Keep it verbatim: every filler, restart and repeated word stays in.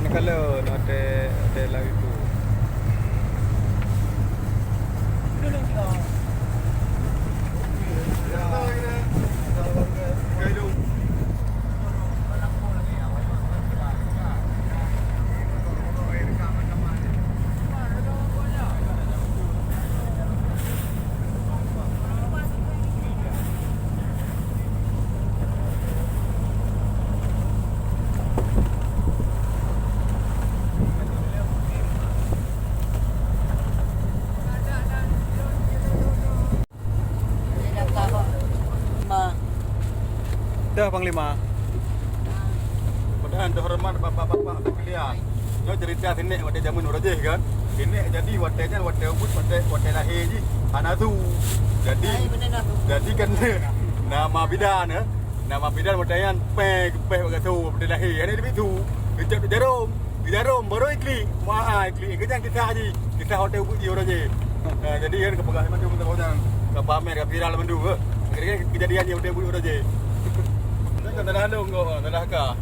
Kalau nak hotel, hotel laut tu. Dah, Panglima. Padahai hormat bapak-bapak sekalian. Nyoe cerita sinek watèe jameun uroe jéh kan. Sinek jadi watèe nyan watèe ubit, watèe, watèe lahé jih hana su. Jadi, jadi kan nama bidan, eh. Nama bidan watèe nyan pèng, pèng bak gasoe watèe lahé. Hana dibiet su. Geucok jarom. Di jarom baru iklik. Wah, iklik. Kejang kisah jih. Kisah watèe ubit jih uroe jéh. Nah, jadi kan kepeugah macam tu nyan. Ka pamer, ka viral mandum, eh. Kira-kira kejadian jih watèe ubit uroe jéh. Kan tanah lông kok, tanah ka.